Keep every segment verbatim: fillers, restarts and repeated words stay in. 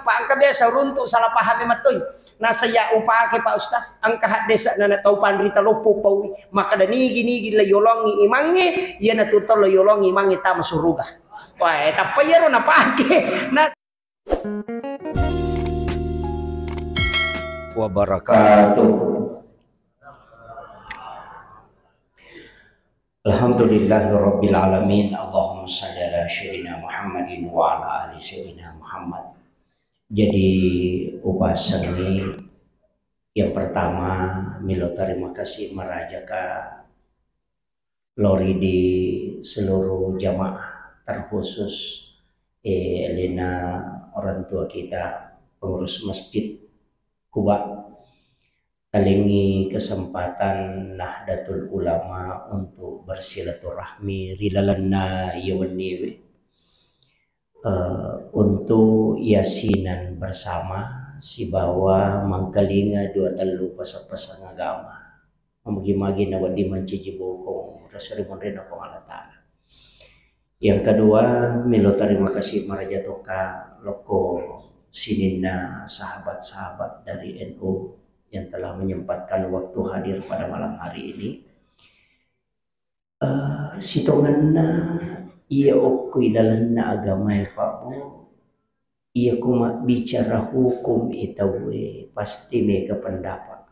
Pak, engka biasa runtu salah paham mettoi. Nasa ya upake, Pak Ustaz, engka haddesa nana tau panrita loppo paui. Makkeda nigi-nigi la yolongi imangnge, iyana tu tau la yolongi imangnge tama suruga. Wah, eh, tappa iyaro napake. Nas- Wabarakatuh. Alhamdulillahirabbil alamin. Allahumma shalli ala sayyidina Muhammadin wa ala ali sayyidina Muhammad. Jadi, upasengngi yang pertama, milo terima kasih marajaka lori di seluruh jamaah, terkhusus, eh, alena orang tua kita, pengurus Masjid Kuba. Talengngi kesempatan Nahdlatul Ulama untuk bersilaturahmi ri lalenna iya wenniwe, eh, untuk yasinan bersama sibawa mangkalinga dua tellu pasa-pasang agama. Magi-magi na wedding mancaji bokong ri seri monrinna Puang Allah Ta'ala. Yang kedua, melo terima kasih maraja tokka lokko sininna sahabat-sahabat dari N U yang telah menyempatkan waktu hadir pada malam hari ini. Eh, sitongenna iya okko ilalenna agamae, Pak, Bu, iya ko mabbicara hukum i tauwe pasti mega pendapat.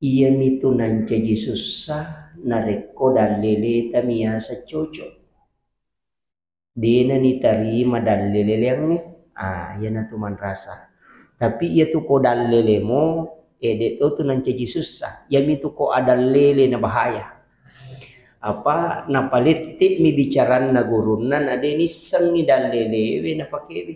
Iyamitu nancaji sussa narekko dalleleta miyaseng cocok. Dena nitarima dalleleleangnge. Ah, iyanatu manrasa. Tapi iyatu ko dallelemo, eh, de to tu nancaji sussa. Iyamitu ko adallele na bahaya. Apa napalettemi bicaranna gurunna, na de nissengngi dallelewe napakewe.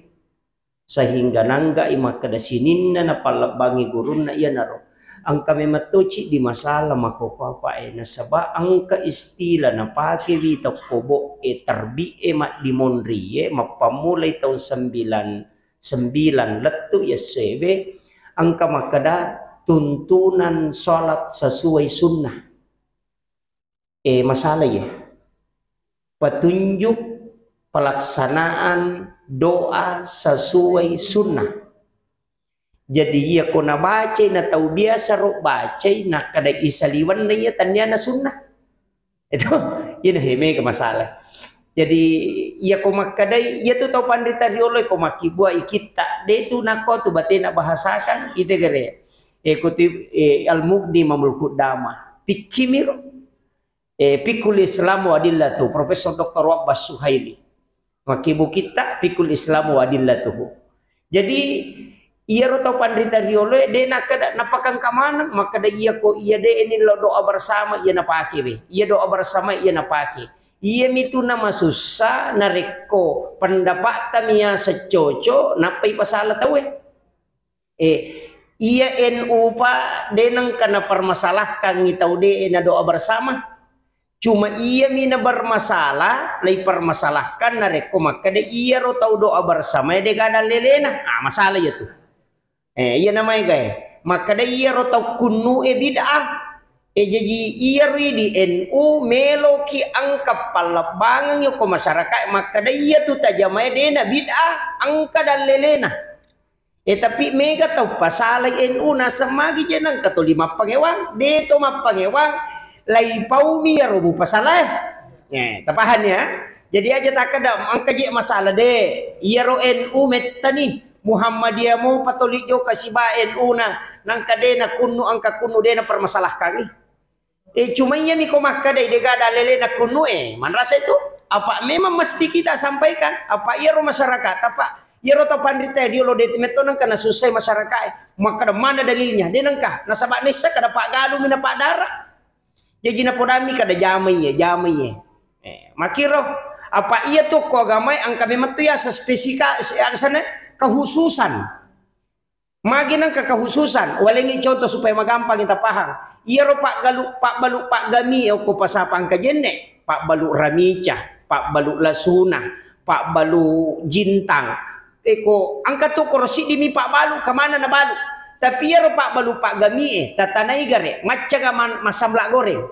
Sehingga nanggai makkeda sininna napallebbangi gurunna iyanaro. Engka memang to ciddi masalah makkokkoe, Pak, e, nasaba engka istilah napakewi tokko bo e terbi e maddimonri e mappammulai taung sembilan sembilan lettu i essoewe, engka makkeda tuntunan sholat sesuai sunnah. Eh, masalah ya. Petunjuk pelaksanaan doa sesuai sunnah. Jadi, iya ko nabacai na tau biasa ro bacai, nakkeda isaliwenna iya tanniana sunnah. Itu, ini he mega masalah. Jadi, iya ko makkedai, iya tu tau panrita riolo ko makkibua ikitta, de tu nakko tu batena bahasakan, ite gere. Eh, kutip, eh, Al-Mughni Imamul Qudamah. Pikkimiro. Eh, Fiqhul Islam wa Adillatuh, Profesor Doktor Wabbas Suhaili. Makkibu kitta Fiqhul Islam wa Adillatuhu. Jadi, iyaro tau panrita rioloe, de nakkeda, napakangka maneng, makkeda iya ko iya de ni lo doa bersama, iya napake we. Iya doa bersama, iya napake. Iya mitu namasussa, narekko pendapatta miyaseng cocok, nappai pasala tauwe. Eh, iya N U, Pak, de nengka napermasalahkangngi tau de na doa bersama. Cuma iyami nabermasalah, laipermasalahkan narekko makkeda iyaro tau doa bersama de gadang lelena. Ah, masalah iya tu. Eh, iya namaegae. Makkeda iyaro tau kunnu e bid'ah. Eh, jaji iyaro di N U meloki engka pallebbangengngi ko masyarakat makkeda iya tu tajamae de na bid'ah, engka dallelena. Eh, tapi mega tau pasalai N U naseng magi je nengka toli mappangewang, de to mappangewang, laipaumi iyaro mupasalae. Eh, tapahan ya. Jadi aja takkeda engka je masalah de. Iyaro N U mettani, Muhammadiyah mopa toli jokka siba N U na, nengka de na kunnu engka kunnu de na permasalahkangi. Eh, cuma iyami ko makkeda de gada lele na kunnu e, manrasa itu. Apa memang mesti kita sampaikan? Apa iyaro masyarakat, apa iyaro tau panrita riolo de metto nengka nasussai masyarakat e. Makkeda mana dalilnya? De nengka. Nasaba nessa kada paggalumi na padara. Jaji napodami kada jamai ye, jamai ye. Eh, makiro, apa iya tu ko agamai engka memang tu ya spesifika, sana kehususan. Magi nengka kehususan, walengngi contoh supaya magampang kita paham. Iyaro paggalu, pabbalu paggami okko pasapang kajenne, pabbalu ramica, pabbalu lasuna, pabbalu jintang. Eko, engka tu koro siddimi pabbalu, kemana nabalu? Tapi iyaro pabbalu paggami e, tatanai gare, maccaga man-, masamla goreng.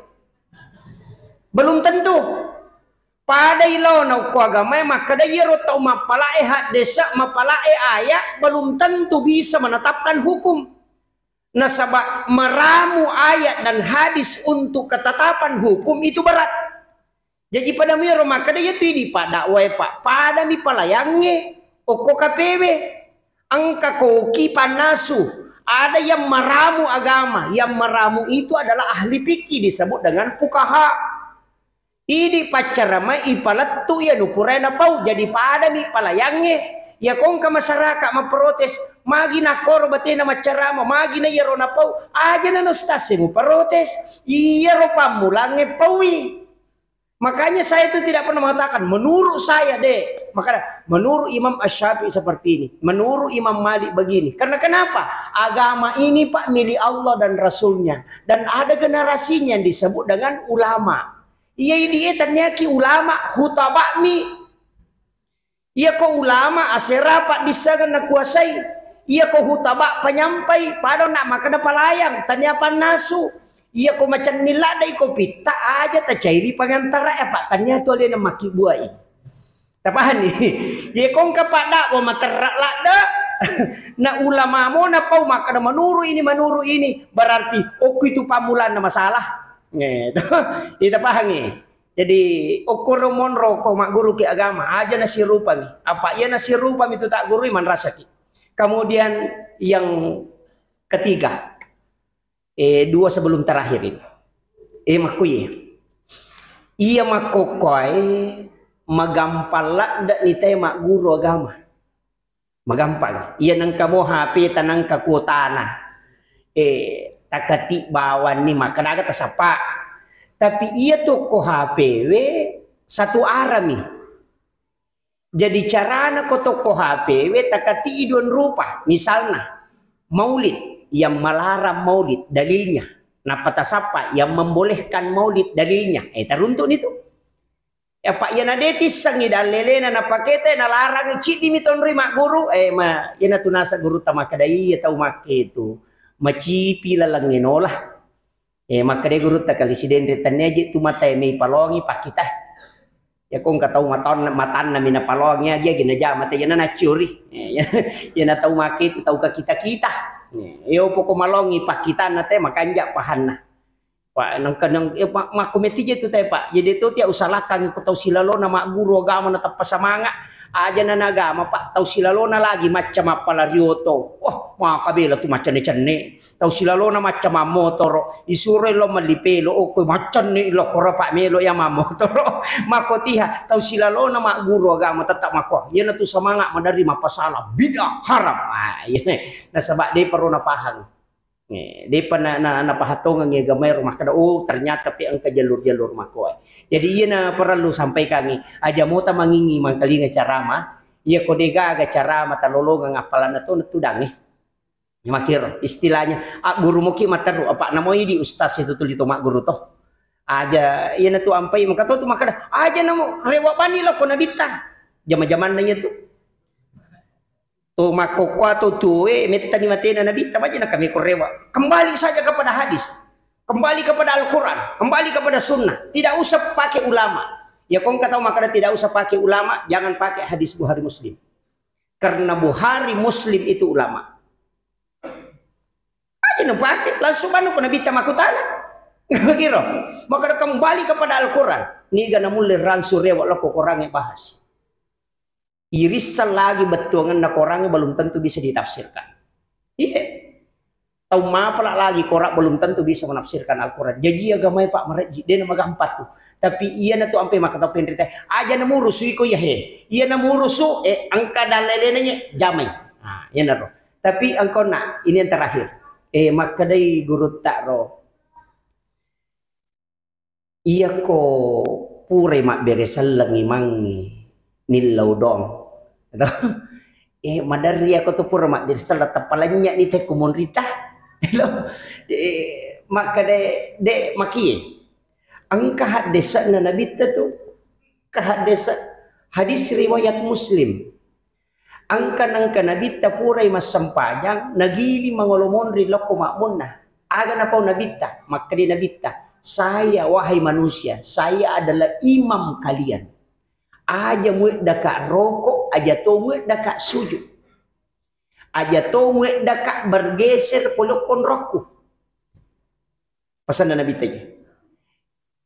Belum tentu. Padai laona okko agamae makkeda iyaro tau mappalae haddesa, mappalae aya, belum tentu bisa menetapkan hukum. Nasaba meramu ayat dan hadis untuk ketetapan hukum itu berat. Jaji pada miro makkeda iyatu idi padakwae, Pak, padami palayangnge okko K P W. Engka koki pannasu. Ada yang meramu agama, yang meramu itu adalah ahli fikih, disebut dengan fukaha. Idi paccaramai ipalettu iya nupurae napau, jadi padami palayangnge. Iya kongka masyarakat mapprotes, magi nakkoro batena maccarama, magi na iyaro napau, aja na ustaz e muprotes, iyaro pammulangnge paui. Makanya saya itu tidak pernah mengatakan, menurut saya deh, makanya menurut Imam Asy-Syafi'i seperti ini, menurut Imam Malik begini. Karena kenapa? Agama ini, Pak, milik Allah dan Rasulnya, dan ada generasinya yang disebut dengan ulama. Iya, idi e tanniaki ulama, hutaba'mi. Iyako ulama asera paddissengeng nakuasai. Iyako hutaba panyampai, pada na makkeda palayang, tania pannasu. Iyako macenning ladde iko pitta aja tacairi pangantara e, apa tania tu alena makkibbuai. Tapahanni? Iyako engka paddakwa materra ladde, na ulama mo napau makkeda menurut ini, menurut ini, berarti okko itu pammulanna masalah. Eh, itu. Ita pahangi? Jadi, okkoro monro ko magguruki agama, aja nasirupami. Apa iya nasirupami tu taggurui, manrasaki. Kemudian yang ketiga, eh, dua sebelum terakhir ini. Eh, makkuye. Iya makkokkoe magampang ladde ni tae magguru agama. Magampang. Iya nengka mo H P ta nengka kuotana. Eh, takati bawanni makkeda aga tasappa. Tapi iya tokko H P we satu arami. Jadi carana ko tokko H P we takati duan rupa. Misalna, maulid, yang melarang maulid, dalilnya. Napa tasappa, yang membolehkan maulid, dalilnya. Eh, taruntuk ni tu. Apa iyana de tissengngi dallelena napakete, nalarangi, ciddimi tonroi magguru, eh, ma, iyana tu naseng gurutta makkeda, iya tau makketu macipi lalengnge nola. Eh, makkeda gurutta, kali sidenre, tania je tu matae mei palongi pakkita. Ya ko engka tau matanna, matanna mi napalongi, agi-agi najama te, iyana naccuri. Eh, iyana tau makketu tau kakita-kita. Eh, iyo poko malongi pakkitanna te, makanja pahanna. Pak, nengka neng, eh, Pak, makko metti je tu te, Pak. Jadi tu tiap usalakkangi ko tau silalona magguru agama na tappa semangat. Aja na agama, Pak, tau silalona lagi macca mappala rioto. Wah, maka bela tu maccenne-cenne. Tau silalona macca mammotoro. Isuro lo melli pelo, oh, ko maccenne lo koro, Pak, melo ya mammotoro. Makko tiha, tau silalona magguru agama tetap makko. Iyana tu semangat maderri mappasala bid'ah haram. Ah, iya. Nasaba de perlu napahang. Eh, depa na, na, napahatongengngi agamae ro makkeda, oh, ternyata pe engka jalur-jalur makkoe. Jadi, iya na parellu sampaikangngi, aja mota mangingi mangkalinga carama, iya ko degaga carama talolongeng appalanna to, netudangngi. Makiro, istilahnya, agguru moki matteru, apa namo idi ustaz itu tuli to magguru to. Aja, iya na tu ampai, maka to tu makkeda, aja namo rewa bani lo ko nabitta. Jama-jamanna iya tu. To makkokkoe to tuwe, mettani matena Nabitta, baja na kami korewa. Kembali saja kepada hadis. Kembali kepada Al-Quran. Kembali kepada sunnah. Tidak usah pakai ulama. Ya, kong kata makkeda tidak usah pakai ulama, jangan pakai hadis Bukhari Muslim. Karena Bukhari Muslim itu ulama. Aja nu pakai, langsung anu ko Nabitta makkutana. Kiro. Makkeda kembali kepada Al-Quran. Niga namulle rangsu rewa lokko Qurangnge bahas. Irisseng lagi bettuangenna Korangnge belum tentu bisa ditafsirkan. Iya. Tau mapala lagi Korang belum tentu bisa menafsirkan Al-Quran. Jaji agamae, Pak, marejji, dena magampang tu. Tapi iyana tu ampe makkatau penrita, aja namurusu iko iya he. Iya namurusu, eh, engka dallelena nye, jamai. Nah, iyana ro. Tapi engkau nak, ini yang terakhir. Eh, makkedai gurutta ro. Iyako purai mabbere selleng imangnge nillau doang. Eh, maderri ako tu pura mabbere selleng, tappa lennye ni te kumonrita. Eh, makkeda de makie. Engka haddese'na Nabitta tu. Engka haddese, hadis riwayat Muslim. Engka nengka Nabitta purai massempajang, nagiling mangolo monri lokko ma'munna. Aga napau Nabitta? Makkeda Nabitta, "Saya, wahai manusia, saya adalah imam kalian." Aja mueddaka roko, aja to mueddaka suju. Aja to mueddaka bergeser pole okko onrokku. Pesanna Nabitta iya.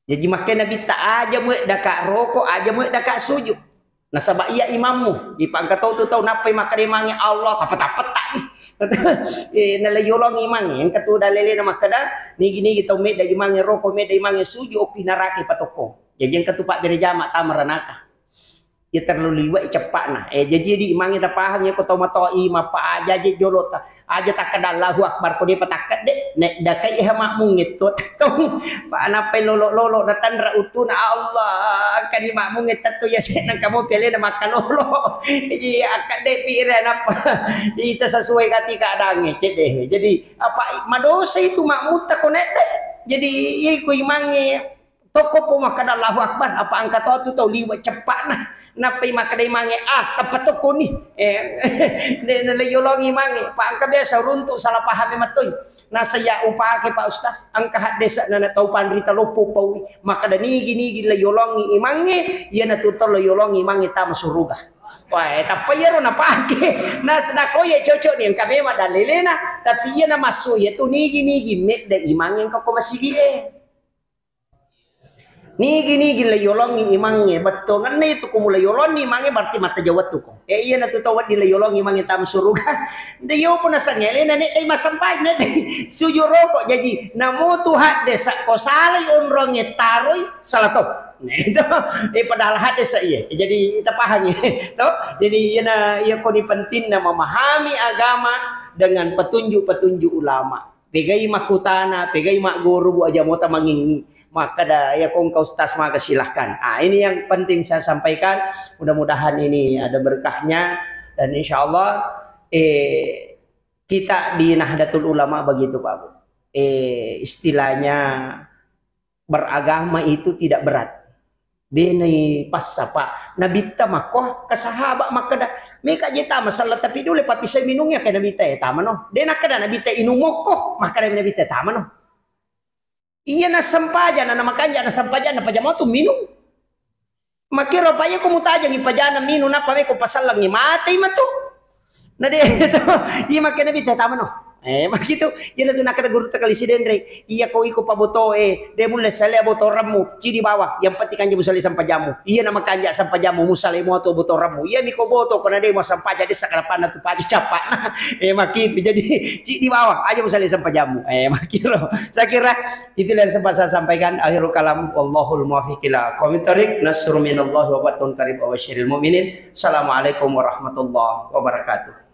Jaji makkai Nabitta, aja mueddaka roko, aja mueddaka suju. Nasaba iya imammu, ipangka tau tu tau nappai makkeda imangnge Allah, tappa-tappetta ni. Eh, nalai yolong imangnge, engka tu dalelena makkeda, nigi-nigi tau medda imangnge roko, medda imangnge suju, okki naraka ipatokko. Jaji engka tu pabbere jama tama ranaka. Iya terlalu liwe' ceppa'na. Eh, jaji di imangnge tapahang iya ko tau matoa imappa aja je jolo ta. Aja takkeda Allahu Akbar ko depa takkedde. Nek dakai eh makmungnge to tettong. Pa nappai lolo-lolo natanra uttuna Allah. Kani makmungnge tetto iya se nang kamo pialena makkalolo. Iya akkedde pi ira nappa. Ita sesuai kati keadaangnge cedde. Jadi apa madosa itu makmutta ko nek dai. Jadi iya ko imangnge Tokko po makkeda Allahu Akbar, apa engka to tu tau liwe' ceppa'na. Nappai makkeda imangnge, "Ah, tappa tokkoni." Eh, de' nalai yolongi imangnge. Pa engka biasa runtu' salah paham e mattoi. Nasa iya upake Pak Ustaz, engka haddesa' nana tau panrita loppo paui. Makkeda nigi-nigi la yolongi imangnge, iyana tu tau la yolongi imangnge tama suruga. Wah, eh, tappa iyaro napake. Nasa nako iya cocok ni engka memang dalelena, tapi iyana massu iya tu nigi-nigi medda imangnge engka ko masigi e. Nigi-nigi la yolongi imangnge, bettuangenna itu ko mula yolonni imangnge berarti matajawattu ko. Eh, iyana tu tau wedding la yolongi imangnge tama suruga. Nda iyo pun nasang elena nek dai massempajang, nek dai sujud roko. Jaji, namo tu haddesa' ko salai onrongnge taroi, salah to. Nah, itu. Eh, padahal haddesa' iya. Jadi, kita paham ya. To? Jadi, iyana, iya koni pentingna memahami agama dengan petunjuk-petunjuk ulama. Pegai makkutana, pegai magguru, Bu, aja mota mangingi. Makkeda, "Ya, ko engka ustaz maka silahkan." Ah, ini yang penting saya sampaikan. Mudah-mudahan ini ada berkahnya dan insya Allah, eh, kita di Nahdlatul Ulama begitu, Pak, Bu. Eh, istilahnya beragama itu tidak berat. De' naipassa, Pak. Nabitta makko ke sahabat makkeda, "Meka je tama selleng tapi dule papisai minungnya," ke Nabitta, "Eh, tamano." De' nakkeda Nabitta, "Inung mokko," makkeda Nabitta, "Tamano." Iya nassempajang, na makanja' nassempajang, napajama tu minung. Makkiro pa iya ko mutajangi pajana minung, nappa meko pasellengi, matei matu. Na de' to, iya makkeda Nabitta, "Tamano." Eh, makkitu, iyana tu nakkeda gurutta Kali Sidenreng, "Iya ko iko paboto e, de' mulle salai botoremmu, cidi bawang, yang penting kanja musalai sempajammu." Iyana makanja' sempajammu, musalai moto botoremmu. Iya miko boto, ko na de' muassempajang, de' sakalapanna tu paju cappa'na. Eh, makkitu. Jadi, cidi bawang, aja musalai sempajammu. Eh, makkiro. Saya kira itulah yang sempat saya sampaikan. Akhirul kalam, wallahul muwaffiq ila aqwamit thariq. Nasrun minallahi wa fathun qarib wa basyiril mu'minin. Assalamualaikum warahmatullahi wabarakatuh.